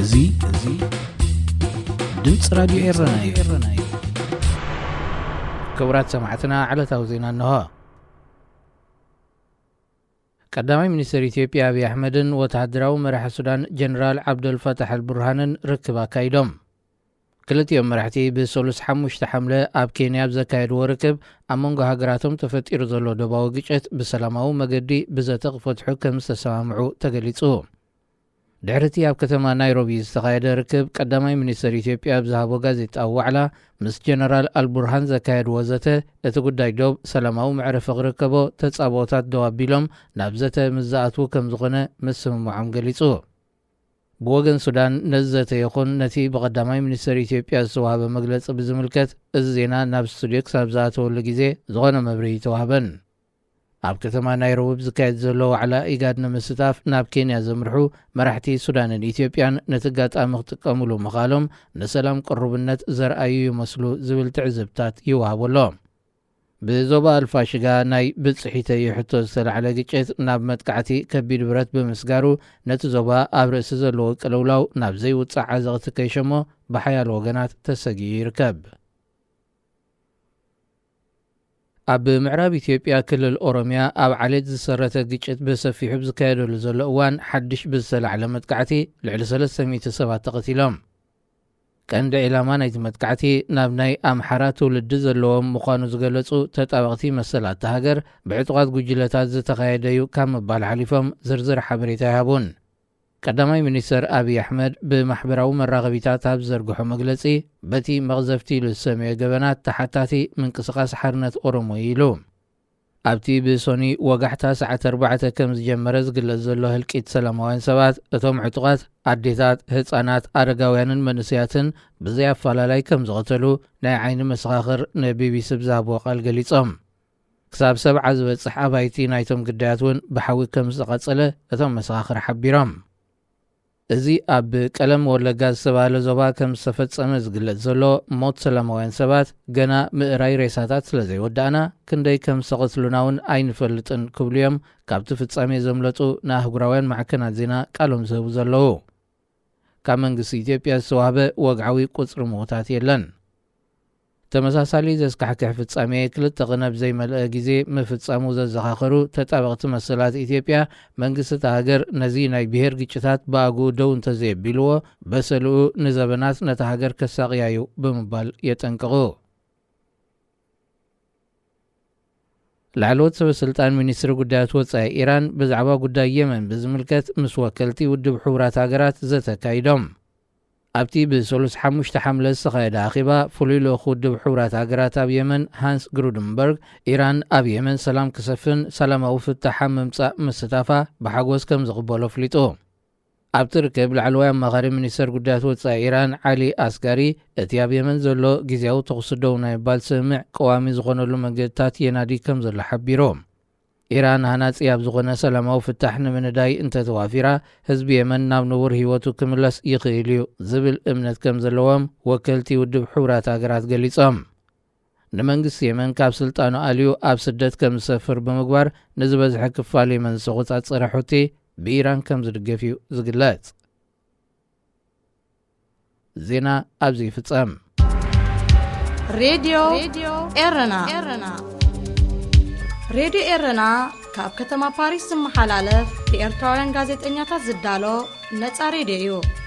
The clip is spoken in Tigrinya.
እዚ እዚ ድምፂ ራዲዮ ኤረና እዩ። ክቡራት ሰማዕትና፣ ዕለታዊ ዜና እንሆ። ቀዳማይ ሚኒስትር ኢትዮጵያ ኣብይ ኣሕመድን ወተሃደራዊ መራሒ ሱዳን ጀነራል ዓብደልፈታሕ ኣልቡርሃንን ርክብ ኣካይዶም። ክልቲኦም መራሕቲ ብሰሉስ ሓሙሽተ ሓምለ ኣብ ኬንያ ኣብ ዘካየድዎ ርክብ፣ ኣብ መንጎ ሃገራቶም ተፈጢሩ ዘሎ ዶባዊ ግጭት ብሰላማዊ መገዲ ብዘተ ክፈትሑ ከም ዝተሰማምዑ ተገሊጹ። ድሕሪ እቲ ኣብ ከተማ ናይሮቢ ዝተኻየደ ርክብ፣ ቀዳማይ ሚኒስትር ኢትዮጵያ ኣብ ዝሃቦ ጋዜጣዊ ዋዕላ፣ ምስ ጀነራል ኣልቡርሃን ዘካየድዎ ዘተ፣ እቲ ጉዳይ ዶብ ሰላማዊ መዕረፊ ክርከቦ፣ ተጻብኦታት ደው ኣቢሎም ናብ ዘተ ምስ ዝኣትዉ ከም ዝኾነ ምስምምዖም ገሊጹ። ብወገን ሱዳን፣ ነዚ ዘተ ይኹን ነቲ ብቐዳማይ ሚኒስትር ኢትዮጵያ ዝተዋህበ መግለጺ ብዝምልከት፣ እዚ ዜና ናብ ስቱድዮ ክሳብ ዝኣተወሉ ግዜ ዝኾነ መብርሂ ኣይተዋህበን። ኣብ ከተማ ናይሮቢ ዝካየድ ዘሎ ዋዕላ ኢጋድ ንምስታፍ ናብ ኬንያ ዘምርሑ መራሕቲ ሱዳንን ኢትዮጵያን ነቲ ኣጋጣሚ ክጥቀምሉ ምኽኣሎም፣ ንሰላም ቅሩብነት ዘርኣዩ ይመስሉ ዝብል ትዕዝብታት ይወሃቦ ኣሎ። ብዞባ ኣልፋሽጋ ናይ ብጽሒተይ ሕቶ ዝተላዕለ ግጭት ናብ መጥቃዕቲ ከቢድ ብረት ብምስጋሩ፣ ነቲ ዞባ ኣብ ርእሲ ዘለዎ ቅልውላው ናብ ዘይውጻእ ዓዘቕቲ ከይሸሞ ብሓያሎ ወገናት ተሰጊኡ ይርከብ። ኣብ ምዕራብ ኢትዮጵያ ክልል ኦሮሚያ ኣብ ዓሌት ዝሰረተ ግጭት ብሰፊሑ ብዝካየደሉ ዘሎ እዋን፣ ሓድሽ ብዝተላዕለ መጥቃዕቲ ልዕሊ ሰለስተ ሚእቲ ሰባት ተቐቲሎም። ቀንዲ ዒላማ ናይቲ መጥቃዕቲ ናብ ናይ ኣምሓራ ትውልዲ ዘለዎም ምዃኑ ዝገለጹ ተጣበቕቲ መሰላት እታ ሃገር፣ ብዕጡቓት ጉጅለታት ዝተኻየደ እዩ ካብ ምባል ሓሊፎም ዝርዝር ሓበሬታ ኣይሃቡን። ቀዳማይ ሚኒስተር ኣብይ ኣሕመድ ብማሕበራዊ መራኸቢታት ኣብ ዝዘርግሖ መግለጺ፣ በቲ መቕዘፍቲ ኢሉ ዝሰመዮ ገበናት ተሓታቲ ምንቅስቓስ ሓርነት ኦሮሞ እዩ ኢሉ። ኣብቲ ብሶኒ ወጋሕታ ሰዓት ኣርባዕተ ከም ዝጀመረ ዝግለጽ ዘሎ ህልቂት ሰላማውያን ሰባት፣ እቶም ዕጡቓት ኣዴታት፣ ህጻናት፣ ኣረጋውያንን መንእሰያትን ብዘይ ኣፈላላይ ከም ዝቐተሉ ናይ ዓይኒ መሰኻኽር ንቢቢሲ ብዝሃብዎ ቃል ገሊጾም። ክሳብ ሰብዓ ዝበጽሕ ኣባይቲ ናይቶም ግዳያት እውን ብሓዊ ከም ዝተቓጸለ እቶም መሰኻኽር ሓቢሮም። እዚ ኣብ ቀለም ወለጋ ዝተባህለ ዞባ ከም ዝተፈጸመ ዝግለጽ ዘሎ ሞት ሰላማውያን ሰባት ገና ምእራይ ሬሳታት ስለ ዘይወዳእና፣ ክንደይ ከም ዝተቐትሉና እውን ኣይንፈልጥን ክብሉ እዮም ካብቲ ፍጻሜ ዘምለጡ ንኣህጉራውያን ማዕከናት ዜና ቃሎም ዝህቡ ዘለዉ። ካብ መንግስቲ ኢትዮጵያ ዝተዋህበ ወግዓዊ ቁጽሪ ምዉታት የለን። ተመሳሳሊ ዘስካሕክሕ ፍጻሜ ክልተ ቅነ ኣብ ዘይመልአ ግዜ ምፍጻሙ ዘዘኻኸሩ ተጣበቕቲ መሰላት ኢትዮጵያ፣ መንግስቲ እታ ሃገር ነዚ ናይ ብሄር ግጭታት ብኣግኡ ደው እንተዘየቢልዎ፣ በሰልኡ ንዘበናት ነታ ሃገር ከሳቕያ እዩ ብምባል የጠንቅቑ። ላዕለዎት ሰበ ስልጣን ሚኒስትሪ ጉዳያት ወጻኢ ኢራን ብዛዕባ ጉዳይ የመን ብዝምልከት ምስ ወከልቲ ውድብ ሕቡራት ሃገራት ዘተ ኣካይዶም። ኣብቲ ብሰሉስ ሓሙሽተ ሓምለ ዝተኻየደ ኣኼባ፣ ፍሉይ ልኡኽ ውድብ ሕቡራት ሃገራት ኣብ የመን ሃንስ ግሩድንበርግ፣ ኢራን ኣብ የመን ሰላም ክሰፍን ሰላማዊ ፍታሕ ኣብ ምምጻእ ምስታፋ ብሓጎስ ከም ዝቕበሎ ኣፍሊጡ። ኣብቲ ርክብ፣ ላዕለዋይ ኣማኻሪ ሚኒስተር ጉዳያት ወጻኢ ኢራን ዓሊ ኣስጋሪ፣ እቲ ኣብ የመን ዘሎ ግዝያዊ ተኹሲ ደው ናይ ምባል ስምምዕ ቀዋሚ ዝኾነሉ መንገድታት የናዲ ከም ዘሎ ሓቢሩ። ኢራን ሃናጺ ኣብ ዝኾነ ሰላማዊ ፍታሕ ንምንዳይ እንተተዋፊራ፣ ህዝቢ የመን ናብ ንቡር ህይወቱ ክምለስ ይኽእል እዩ ዝብል እምነት ከም ዘለዎም ወከልቲ ውድብ ሕቡራት ሃገራት ገሊጾም። ንመንግስቲ የመን ካብ ስልጣኑ ኣልዩ ኣብ ስደት ከም ዝሰፍር ብምግባር፣ ንዝበዝሐ ክፋል የመን ዝተቖጻጸረ ሑቲ ብኢራን ከም ዝድገፍ እዩ ዝግለጽ። ዜና ኣብዚ ይፍጸም። ሬድዮ ኤረና። ሬድዮ ኤረና ካብ ከተማ ፓሪስ ዝመሓላለፍ ብኤርትራውያን ጋዜጠኛታት ዝዳሎ ነጻ ሬድዮ እዩ።